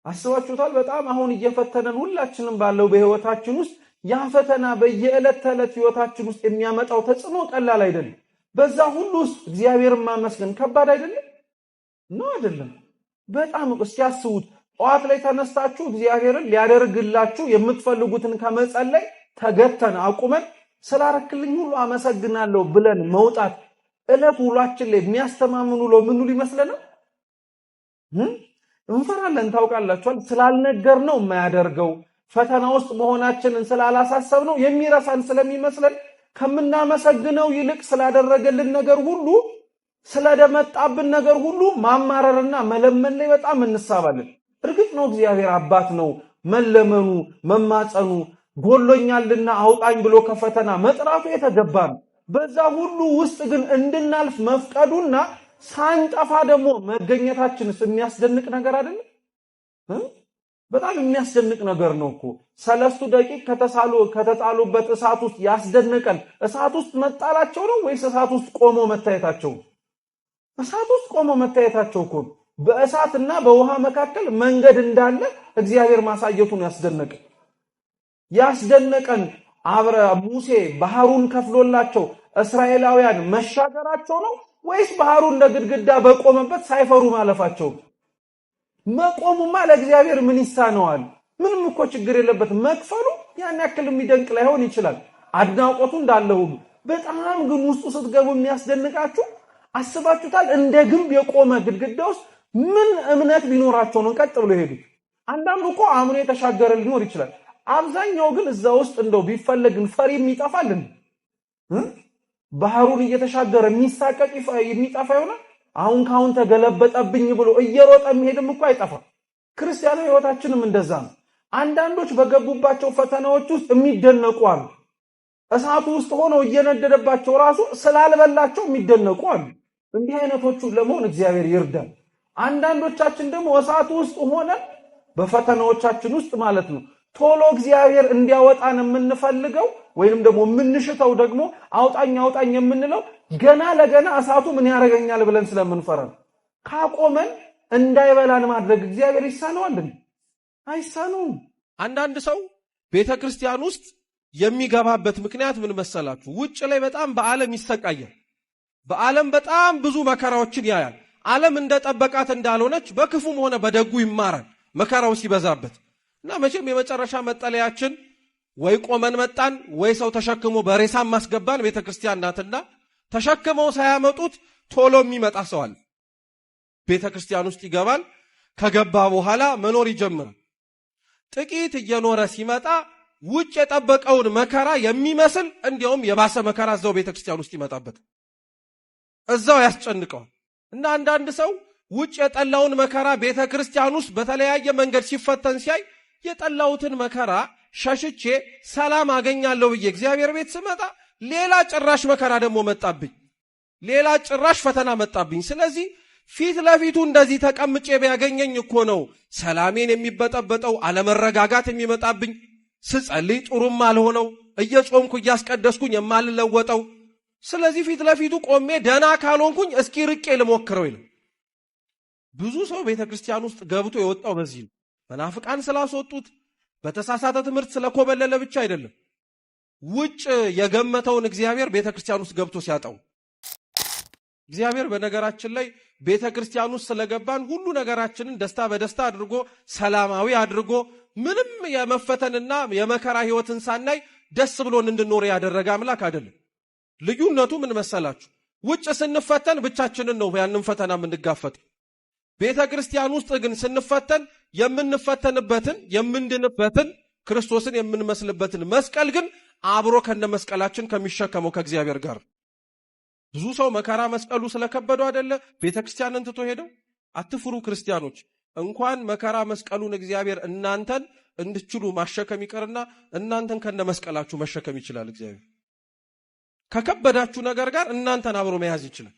አስባችሁታል? በጣም አሁን እየፈተነን ሁላችንም ባለው በህይወታችን ውስጥ ያ ፈተና በየዕለት ተዕለት ህይወታችን ውስጥ የሚያመጣው ተጽዕኖ ቀላል አይደለም። በዛ ሁሉ ውስጥ እግዚአብሔርን ማመስገን ከባድ አይደለም ነው? አይደለም። በጣም እስኪ አስቡት። ጠዋት ላይ ተነስታችሁ እግዚአብሔርን ሊያደርግላችሁ የምትፈልጉትን ከመጸለይ ተገተን አቁመን ስላረክልኝ ሁሉ አመሰግናለሁ ብለን መውጣት ዕለት ውሏችን ላይ የሚያስተማምን ውሎ ምኑ ሊመስለናል? እንፈራለን። ታውቃላችኋል። ስላልነገር ነው የማያደርገው፣ ፈተና ውስጥ መሆናችንን ስላላሳሰብ ነው የሚረሳን ስለሚመስለን ከምናመሰግነው ይልቅ ስላደረገልን ነገር ሁሉ፣ ስለደመጣብን ነገር ሁሉ ማማረርና መለመን ላይ በጣም እንሳባለን። እርግጥ ነው እግዚአብሔር አባት ነው። መለመኑ፣ መማፀኑ፣ ጎሎኛልና አውጣኝ ብሎ ከፈተና መጥራቱ የተገባ ነው። በዛ ሁሉ ውስጥ ግን እንድናልፍ መፍቀዱና ሳንጠፋ ደግሞ መገኘታችንስ የሚያስደንቅ ነገር አይደለም? በጣም የሚያስደንቅ ነገር ነው እኮ። ሰለስቱ ደቂቅ ከተጣሉበት እሳት ውስጥ ያስደነቀን እሳት ውስጥ መጣላቸው ነው ወይስ እሳት ውስጥ ቆሞ መታየታቸው? እሳት ውስጥ ቆሞ መታየታቸው እኮ በእሳትና በውሃ መካከል መንገድ እንዳለ እግዚአብሔር ማሳየቱን ያስደነቀን አብረ ሙሴ ባህሩን ከፍሎላቸው እስራኤላውያን መሻገራቸው ነው ወይስ ባህሩ እንደ ግድግዳ በቆመበት ሳይፈሩ ማለፋቸው? መቆሙማ ለእግዚአብሔር ምን ይሳነዋል? ምንም እኮ ችግር የለበት። መክፈሉ ያን ያክል የሚደንቅ ላይሆን ይችላል፣ አድናቆቱ እንዳለ ሁሉ። በጣም ግን ውስጡ ስትገቡ የሚያስደንቃችሁ አስባችሁታል? እንደ ግንብ የቆመ ግድግዳ ውስጥ ምን እምነት ቢኖራቸው ነው ቀጥ ብሎ የሄዱት? አንዳንዱ እኮ አምኖ የተሻገረ ሊኖር ይችላል። አብዛኛው ግን እዛ ውስጥ እንደው ቢፈለግን ፈሪም ይጠፋል እንዴ? ባህሩን እየተሻገረ የሚሳቀቅ የሚጠፋ ይሆናል? አሁን ካሁን ተገለበጠብኝ ብሎ እየሮጠ የሚሄድም እኮ አይጠፋም። ክርስቲያናዊ ህይወታችንም እንደዛ ነው። አንዳንዶች በገቡባቸው ፈተናዎች ውስጥ የሚደነቁ አሉ። እሳቱ ውስጥ ሆነው እየነደደባቸው ራሱ ስላልበላቸው የሚደነቁ አሉ። እንዲህ አይነቶቹ ለመሆን እግዚአብሔር ይርዳል። አንዳንዶቻችን ደግሞ እሳቱ ውስጥ ሆነን በፈተናዎቻችን ውስጥ ማለት ነው ቶሎ እግዚአብሔር እንዲያወጣን የምንፈልገው ወይንም ደግሞ የምንሽተው፣ ደግሞ አውጣኝ አውጣኝ የምንለው ገና ለገና እሳቱ ምን ያደርገኛል ብለን ስለምንፈራ ነው። ካቆመን እንዳይበላን ማድረግ እግዚአብሔር ይሳነዋል እንዴ? አይሳነውም። አንዳንድ ሰው ቤተ ክርስቲያን ውስጥ የሚገባበት ምክንያት ምን መሰላችሁ? ውጭ ላይ በጣም በዓለም ይሰቃያል። በዓለም በጣም ብዙ መከራዎችን ያያል። ዓለም እንደጠበቃት እንዳልሆነች በክፉም ሆነ በደጉ ይማራል መከራው ሲበዛበት። እና መቼም የመጨረሻ መጠለያችን ወይ ቆመን መጣን ወይ ሰው ተሸክሞ በሬሳም ማስገባን ቤተ ክርስቲያን ናትና ተሸክመው ሳያመጡት ቶሎ የሚመጣ ሰው አለ። ቤተ ክርስቲያን ውስጥ ይገባል። ከገባ በኋላ መኖር ይጀምራል። ጥቂት እየኖረ ሲመጣ ውጭ የጠበቀውን መከራ የሚመስል እንዲያውም የባሰ መከራ እዛው ቤተ ክርስቲያን ውስጥ ይመጣበት፣ እዛው ያስጨንቀዋል። እና አንዳንድ ሰው ውጭ የጠላውን መከራ ቤተ ክርስቲያን ውስጥ በተለያየ መንገድ ሲፈተን ሲያይ የጠላሁትን መከራ ሸሽቼ ሰላም አገኛለሁ ብዬ እግዚአብሔር ቤት ስመጣ ሌላ ጭራሽ መከራ ደግሞ መጣብኝ፣ ሌላ ጭራሽ ፈተና መጣብኝ። ስለዚህ ፊት ለፊቱ እንደዚህ ተቀምጬ ቢያገኘኝ እኮ ነው ሰላሜን የሚበጠበጠው፣ አለመረጋጋት የሚመጣብኝ፣ ስጸልይ ጥሩም አልሆነው፣ እየጾምኩ እያስቀደስኩኝ የማልለወጠው። ስለዚህ ፊት ለፊቱ ቆሜ ደና ካልሆንኩኝ እስኪ ርቄ ልሞክረው ይላል። ብዙ ሰው ቤተ ክርስቲያን ውስጥ ገብቶ የወጣው በዚህ ነው። መናፍቃን ስላስወጡት፣ በተሳሳተ ትምህርት ስለኮበለለ ብቻ አይደለም። ውጭ የገመተውን እግዚአብሔር ቤተ ክርስቲያን ውስጥ ገብቶ ሲያጣው። እግዚአብሔር በነገራችን ላይ ቤተ ክርስቲያን ውስጥ ስለገባን ሁሉ ነገራችንን ደስታ በደስታ አድርጎ፣ ሰላማዊ አድርጎ፣ ምንም የመፈተንና የመከራ ህይወትን ሳናይ ደስ ብሎን እንድንኖር ያደረገ አምላክ አይደለም። ልዩነቱ ምን መሰላችሁ? ውጭ ስንፈተን ብቻችንን ነው ያንን ፈተና የምንጋፈጥ። ቤተ ክርስቲያን ውስጥ ግን ስንፈተን የምንፈተንበትን፣ የምንድንበትን፣ ክርስቶስን የምንመስልበትን መስቀል ግን አብሮ ከነ መስቀላችን ከሚሸከመው ከእግዚአብሔር ጋር። ብዙ ሰው መከራ መስቀሉ ስለከበደው አይደለ ቤተ ክርስቲያንን ትቶ ሄደው? አትፍሩ ክርስቲያኖች። እንኳን መከራ መስቀሉን እግዚአብሔር እናንተን እንድችሉ ማሸከም ይቅርና እናንተን ከነ መስቀላችሁ መሸከም ይችላል። እግዚአብሔር ከከበዳችሁ ነገር ጋር እናንተን አብሮ መያዝ ይችላል።